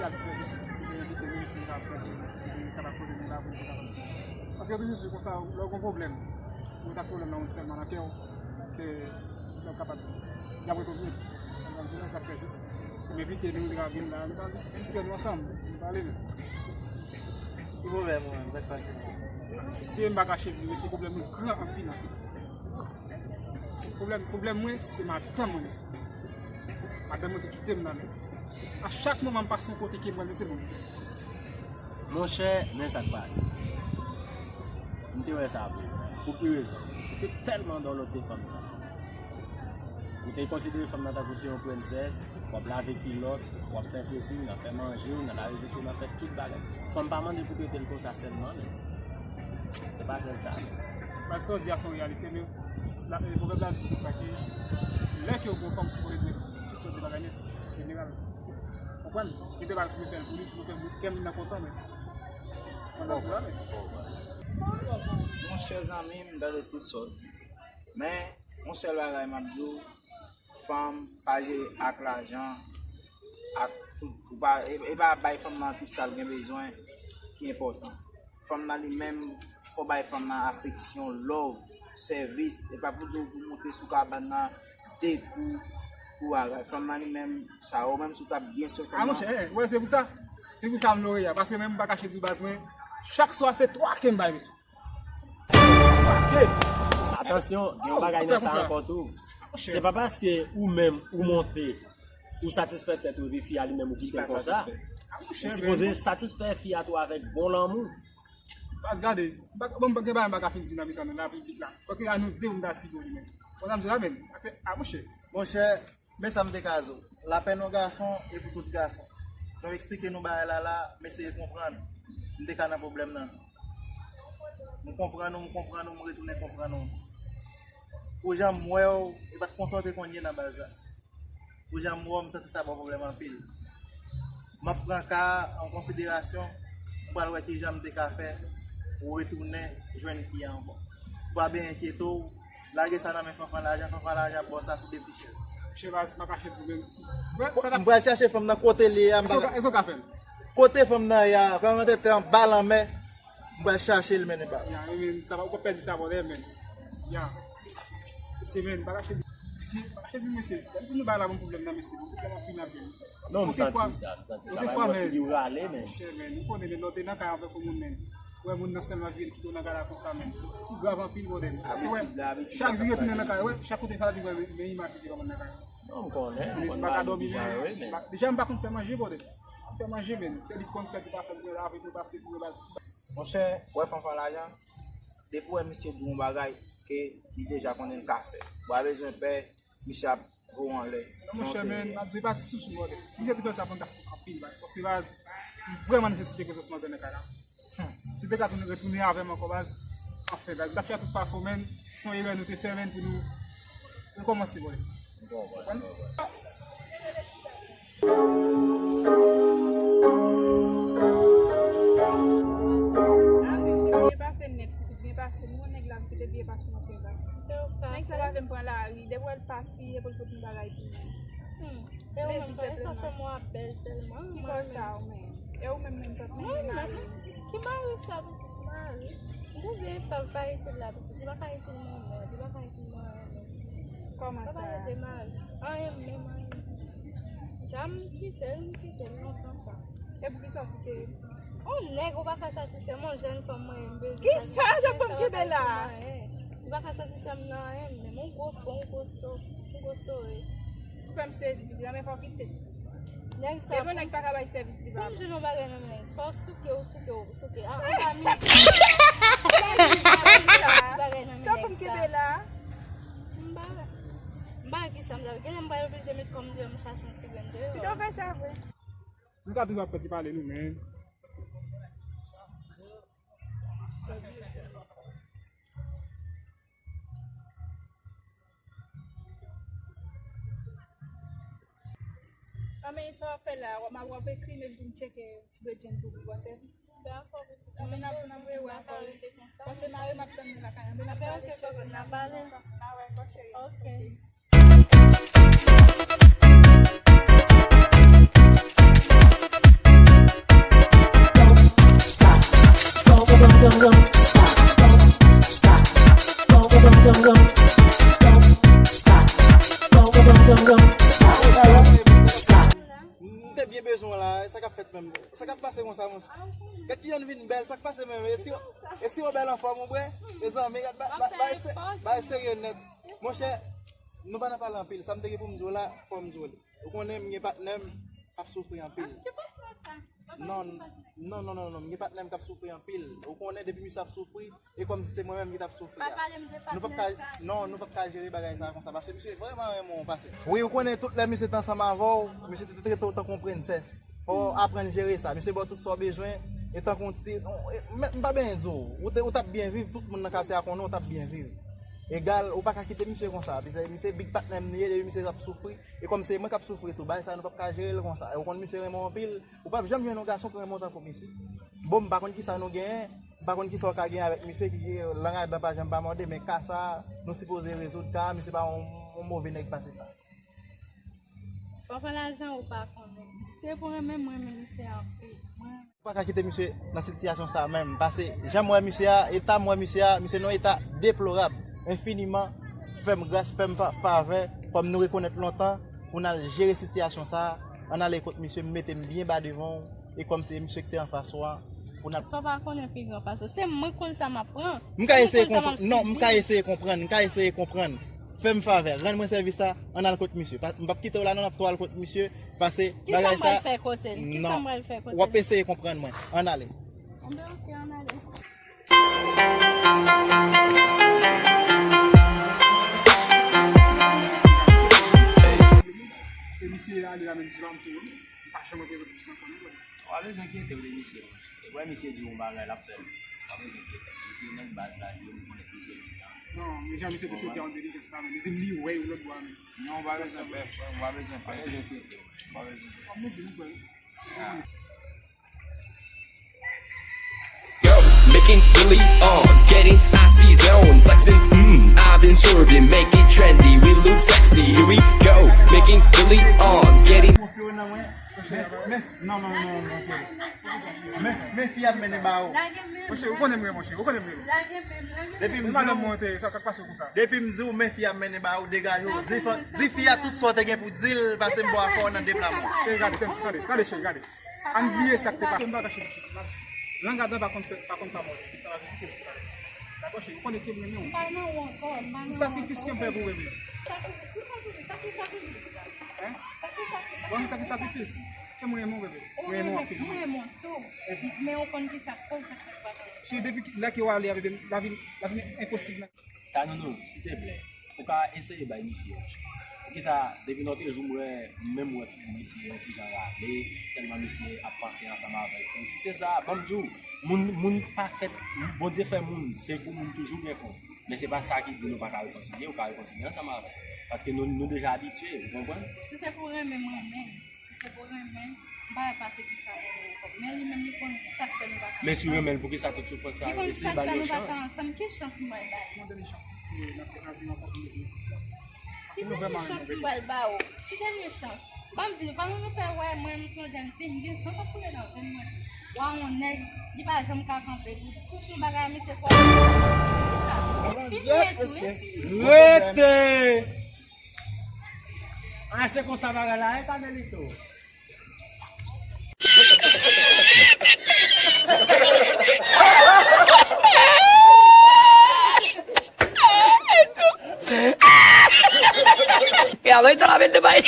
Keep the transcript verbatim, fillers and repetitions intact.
Sa k fè jis, mwen te envite minis pou l ka pran ti minis, pou l kapab poze nou la, pou l kapab. Paske yo toujou di konsa, lè w gen yon pwoblèm, ou met ak pwoblèm nan sèlman nan kè w, ke lè w kapab, y ap retou byen. Donk, se sa k fè jis. M envite nou, nou te ka vin la, nou ta dis-, distrè nou ansanm, nou pale menm. Ki pwoblèm ou menm, sa k pase? Mesye, m pa kache di, mesye, pwoblèm nou gran anpil, anpil. Se pwoblèm, pwoblèm mwen, se madanm mwen, mesye. Madanm mwen ki kite m nan men. A chak moman m pase yon kote ke m wè l, mesye, bon. Monchè, men sa k pase. M te wè sa vre. Pou ki rezon? Ou te tèlman dòlòte fanm sa. Ou te konsidere fanm nan tankou se yon prensès, w ap lave kilòt, w ap fè sesi, w ap fè manje, w ap lave veso, w ap fè tout bagay. Fanm pa mande pou trete l konsa sèlman, men. Se pa sèl sa, men. Baz, sa w di a se yon reyalite, men s-, la, e, pwovèb la di konsa ke lè ke w gen yon fanm, ou sipoze dwe tout sòt de bagay nèt, jeneral. Konprann? Gen de bagay si mwen fè l pou li, si mwen fè l pou li, kè m nan kontan, men. Mwen nan fè la, men. Monchè zanmi m, m tande tout sa w di. Men, yon sèl bagay m ap di w, fanm pa jere ak lajan, ak tout, ou pa, e, e pa bay fanm nan tout sa l gen bezwen ki enpòtan. Fanm nan li menm, fò w bay fanm nan afeksyon, love, sèvis. E pa pou di w pou moute sou kabann nan, de kou, pou bagay. Fanm nan li menm, sa ou menm si w t ap byen swen fanm nan. A, monchè, eh, wè, se pou sa, se pou sa m lore a. Paske menm m pa kache di w baz mwen, chak swa se twa ke m bay, mesye. Twa ke. Atansyon, gen yon bagay nan sa ankò tou. Se pa paske ou menm ou monte, ou satisfè tèt ou, epi fi a li menm ou kite l konsa. Ou sipoze satisfè fi a tou avèk bon lanmou. Baz, gade, m pa, bon, gen bagay m pa ka fin di nan mitan nou la, piblik la. Paske a nou de, m ta esplike w li menm. Konsa m di la menm. Paske, a, monchè. Monchè, men sa m te ka di w. Lapèn yon gason e pou tout gason. Jan w eksplike nou bagay la la, m eseye konprann. M te ka nan pwoblèm nan. M konprann ou, m konprann ou, m retounen konprann ou. Pou jan m wè w, e pa t konsa w te konn ye nan baz la. Pou jan m wè w, m santi sa ba w pwoblèm anpil. M ap pran ka a an konsiderasyon, m pral wè kijan m te ka fè pou w retounen jwenn fi a ankò. Ou pa bezwen enkyete w, lage sa nan men Fanfan Lajan, Fanfan Lajan ap ba w sa sou de ti chèz. Chèbaz, m pa kache di w menm. M pral chache fanm nan kote l ye a, m pa ka. Èske w ka fè l? Kote fanm nan ye a, kòman te te anba lanmè, m pral chache l mennen ba. Ya, e men, sa va, ou p ap pèdi sa, brother, men. Ya. Se men, m pa kache di. Si, pa kache di, mesye. Lè m di nou bagay la ban m pwoblèm nan, mesye. Bon, pwoblèm anpil nan vi m. Non, m santi sa, m santi sa. Bagay mwen figi w rale, men. Monchè, men, ou konnen, men, lè w te nan kay avèk yon moun, men. Ou wè moun nan sèlman vire l kite w nan kay la konsa, men. Se pi grav anpil, brother. Paske, wè, chak jou retounen nan kay, wè, chak kote sa, li wè, men imaj li te nan kay. Non, m konnen, m konnen bagay deja yo ye, men. Deja, m pa konn fè manje, brother. Fè manje, men. Se li k konn fè, li pa fè, pou l lave, pou l pase, pou l lave. Monchè, wè Fanfan Lajan, depi w wè misye di w yon bagay ke li deja konnen l ka fè. Ou pa bezwen pè, misye ap voye w anlè. Non, monchè, men, m ap di pa ti sousou, brother. Si misye te fè sa pou m, t ap fout anpil, baz. Paske, baz, m vrèman nesesite prezans manzè nan kay la. Hmm. Si l te ka tounen, retounen avè m ankò, baz, anfen, baz, m t ap fè a tout fason, men, se yon erè nou te fè, men, pou nou rekòmanse, brother. Bon, bon, bon, bon. Byen pase nèt, pitit, byen pase. Nou wè nèg la, pitit, byen pase nan pwen baz. Nèg sa pa vle m pran lari. Depi w wè l pati, epi l pot yon bagay pou mwen. Hmm. E ou menm, sa fè mwen ap bèl sèlman. Ki kò sa ou menm? E ou menm, menm, sa t menm mari? Ki mari sa, pitit, mari? Ou byen pa, pa itil la, pitit. Li pa ka itil manman, li pa ka itil manman. Kòman sa? Pa pale de mari. Anyen menm, anyen. Jan m kite l, m kite l lontan sa. E poukisa w kite l? On nèg ou pa ka satisfè m, on jèn fanm mwen, m bezwen. Kisa w ap kenbe la? Li pa ka satisfè m nan anyen, menm on gwo fò, on gwo so, on gwo sore. Ou fè m sezi, pitit, men fò w kite l. Nèg sa. Depi yon nèg pa ka bay sèvis, li pa bon. Pou m jwenn yon bagay nan men nèg, fò w souke, w souke, w souke. A, anba mi. Sa pou m kenbe la? M pa, m pa wè kisa m ta fè. Genlè m pral oblije met kò m deyò, m chache yon ti grenn deyò. Pito w fè sa vre. Nou ka toujou ap pèdi pale nou, men. Anben, sa w ap fè la, w ap, w ap ekri m epi pou m tcheke ti bredjenn pou ou, bon sèvis. Dakò, pitit. Anben, n ap, n ap rewè ankò. Pase mare, m ap tann nou lakay. Anben, n ap pale, cheri. N ap pale. N a wè ankò, cheri. Ok. Don't, don't stop, don't stop, don't, don't, don't, don't stop, don't, don't, don't, don't stop, don't stop. M te byen bezwen w la, sa k ap fèt menm? Sa k ap pase konsa, monchè? Gad ki jan n vin bèl, sa k pase menm? E si, e si w bèl anfòm, ou bwè? Mezanmi, gad, ba, ba, bay se, bay serye nèt. Monchè, nou pa nan pale anpil. Sa m te gen pou m di w la, fò m di w li. Ou konnen m gen patnè m k ap soufri anpil. Non, non, non, non, non, m gen patnè m k ap soufri anpil. Ou konnen depi misye ap soufri, e kòmsi se mwen menm ki t ap soufri a. Nou p ap ka, non, nou p ap ka jere bagay sa a konsa, paske misye vrèman renmen w pase. Wi, ou konnen tout lè misye te ansanm avè w, misye te trete w tankou yon prensès. Fò w aprann jere sa. Misye ba w tout sa w bezwen, e tankou yon ti, e, m, m pa bezwen di w, ou te, ou t ap byen viv, tout moun nan katye a konnen w t ap byen viv. Egal, ou pa ka kite misye konsa. Misye, misye big patnè m li ye, depi misye ap soufri, e kòm se mwen k ap soufri tou, bagay sa nou p ap ka jere l konsa. E ou konn misye renmen w anpil, ou p ap janm jwenn yon gason ki renmen w tankou misye. Bon, m pa konn kisa nou genyen, m pa konn kisa w ka genyen avèk misye, ki lang adan pa janm pa mòde, men ka sa, nou sipoze rezoud ka, misye pa yon, yon move nèg pase sa. Fò pran lajan ou pa konnen. Se pou renmen, mwen renmen misye anpil. Mwen Ou pa ka kite misye nan sitiyasyon sa a menm. Pase, jan m wè misye a, eta m wè misye a, misye nan yon eta deplorab, enfiniman. Fè m gras, fè m pa, favè, kòm nou rekonèt lontan, pou n al jere sitiyasyon sa a, ann ale kot misye, m mete m byen ba devan w, e kòm se misye ki te anfas ou a, pou n al Sa w pa konnen pi gran pase w. Se mwen k konn sa m ap pran. M ka eseye konprann. Non, m ka eseye konprann. M ka eseye konprann. Fè m favè, rann mwen sèvis la, ann al kot misye. Pa, m p ap kite w la non, n ap tou al kot misye, pase bagay sa. Kisa m pral fè kote l? Kisa m pral fè kote l? W ap eseye konprann mwen. Ann ale. Anben, oke, ann ale. Se misye ale la menm, se pa m tou, wi. M pa janm antre nan sitiyasyon sa ankò non, brother. Ou pa bezwen enkyete w de misye, monchè. E wè misye di w yon bagay, l ap fè l. Ou pa bezwen enkyete w. Misye nèg baz la, li, m konnen misye menm jan. Non, men jan misye te soti a yon delijan sa, men li di m li wè yon lòt bò a, men. Non, ou pa bezwen pè, frè m, ou pa bezwen pè. Ou pa bezwen enkyete w, ou pa bezwen pè. Kòm nou di m, frè m. Yo, making Billy on, getting icy zone, flexing, mm, I've been swerving, make it trendy, we look sexy, here we go, making Billy on, getting Men, men, non, non, non, non, cheri. Men, men fi ap mennen ba ou. Monchè, ou konnen m renmen w, cheri, ou konnen m renmen w. Depi m di w, sa k ap pase w konsa? Depi m di w, men fi ap mennen ba ou, degaje w. Di fi, di fi a tout sa w te gen pou di l, pase m bò a fò nan de bra mwen. Cheri, gade, tande, tande, tande, cheri, gade. Ann bliye sa k te pase. M pa ka cheri, cheri. Lang adan pa konn fè, pa konn pa mòde. Sa va vin fè sa. Dakò, cheri, ou konnen ke m renmen w. M pa nan ou ankò, m pa nan ou ankò. Ki sakrifis ke m fè pou w renmen m? Sakrifis? Ki sakrifis? Sa ki sakrifis sa? Hein? Sa ki sakrifis? Bon, sa ki sakrifis? Ke mwen renmen w, bebe. Mwen renmen w anpil. Mwen renmen w tou. Epi? Men ou konn ki sa k koz sa k fè m pa konn. Cheri, depi lè ke w ale a, bebe, lavi, lavi enposib. Tanounou, silteplè, ou ka eseye bay misye yon chans? Poukisa, depi nan te jou m wè, m menm wè figi misye yon ti jan rale, tèlman misye ap panse ansanm avèk ou. Si te sa, ban m di w, moun, moun pa fèt, Bondye fè moun, se pou moun toujou gen kont. Men se pa sa ki di nou pa ka rekonsilye, ou ka rekonsilye ansanm avè l. Paske nou, nou deja abitye, ou konprann? Si se pou renmen, m renmen l. Si se pou renmen, m pa wè pase ki sa renmen ankò. Men li menm, li konn sa k fè nou pa ka ansanm. Men si w renmen l, poukisa tout soufrans sa yo? Eseye ba l yon chans. Li konn sa k fè nou pa ka ansanm. Ki chans m pral ba l? Ki dènye chans m pral ba w? Ki dènye chans? Ban m di nou, kòman nou fè wè mwen, m se yon jèn fi, m gen san k ap koule nan venn mwen. W a yon nèg, li pa janm ka kanpe pou, pou sou bagay, misye fò. Fini tou, wi. Rete! A, se konsa bagay la ye, Carmelito? E alò, li t al avè de bay.